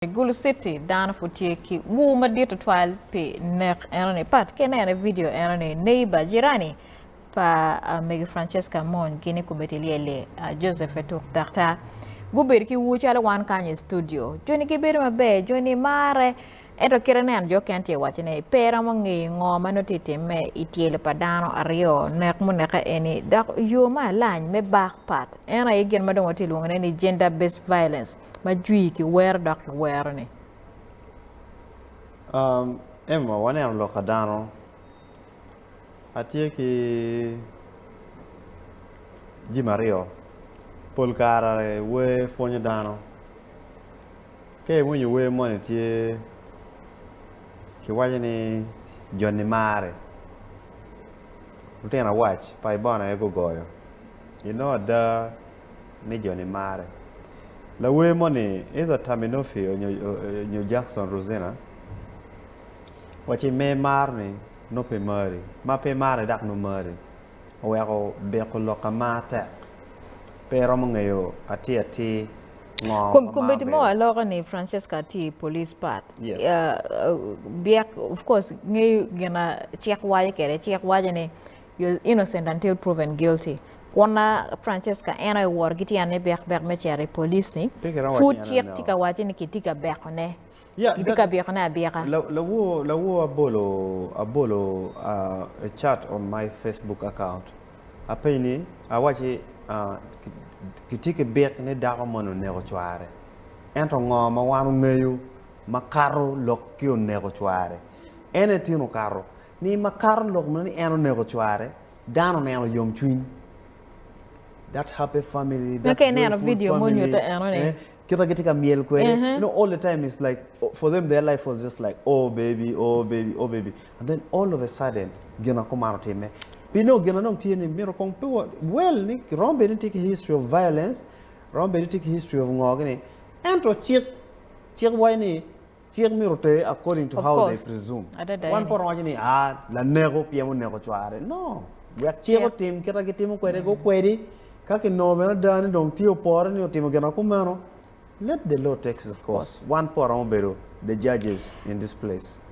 Gulu City dano pud tye ki ur madit tutwal pi nek enoni. Pat ki ineno i video enoni neighbor, jirani pa megi Francesca Amony gini komiti lyel-li Joseph Etuk Daktar gubedo ki ur calo wan kany i studio. Joni gibedo maber, joni mare ento kit ineno jo okene tye waco ni pe romo ngeyo ngo ma nongo tye timme i tyelo pa dano aryo nek muneke eni dok yo ma alany me bak pat en aye gin ma dong watye lwongone ni gender based violence. Ma jwi ki wero dok ki wero ni. Emma, waneno lok pa dano. Atye ki jami aryo. Pol kare wer pwonyo dano. Ka iwinyo wer moni tye kiwaco ni joni mare. Lutino awac pa Ibon aye gugoyo. Inongo ada ni joni mare. Lawer moni either Taminofi onyo Jackson Ruzina waci me mar ni nongo pe mari, ma pe mari dok nongo mari oweko biko lok amar tek pe iromo ngeyo atir atir ngo ma mar Kombeddi mo bedo. aloko ni Francesca tye i police part. Yes. Byek of course ngeyo gin ma cik waco kwede, cik waco ni You're innocent until proven guilty. Kwona Francesca en aye oworo ki tyen ne bek bek me cito i police ni pud cik tye ka waco ni kitye ka beko ne. Kitye ka biko ne abika. Lawor lawor abolo abolo a chat on my Facebook account apenyo ni awaci kitye ki bik ni dako moni oneko cware ento ngo ma wan ongeyo makato lok ki oneko cware en aye tin okato Ni makato lok meno ni en oneko cware, dano oneno yomcwiny. That happy family, that Ka ineno joyful video family, munyuto eno ni. Kita gitye ka myel kwede. You know, all the time it's like, oh, for them their life was just like, oh baby, oh baby, oh baby. And then all of a sudden, gin ma kuman otimme. Pi nongo gin ma dong tye ni myero kong pe wa, well ni romo bedo ni tye ki history of violence, romo bedo ni tye ki history of ngo gini, ento cik, cik waco ni Cik myero oter according to Of how they course. presume. Adada Wan eni. pe waromo waco ni ah laneko pien oneko cware. No. Wek cik Cik. otim kit ma gitimo kwede go kwedi. Ka kinongo bene ada ni dong tye opore ni otimo gin ma kumeno, let the law takes its course. Wan pe waromo bedo the judges in this place.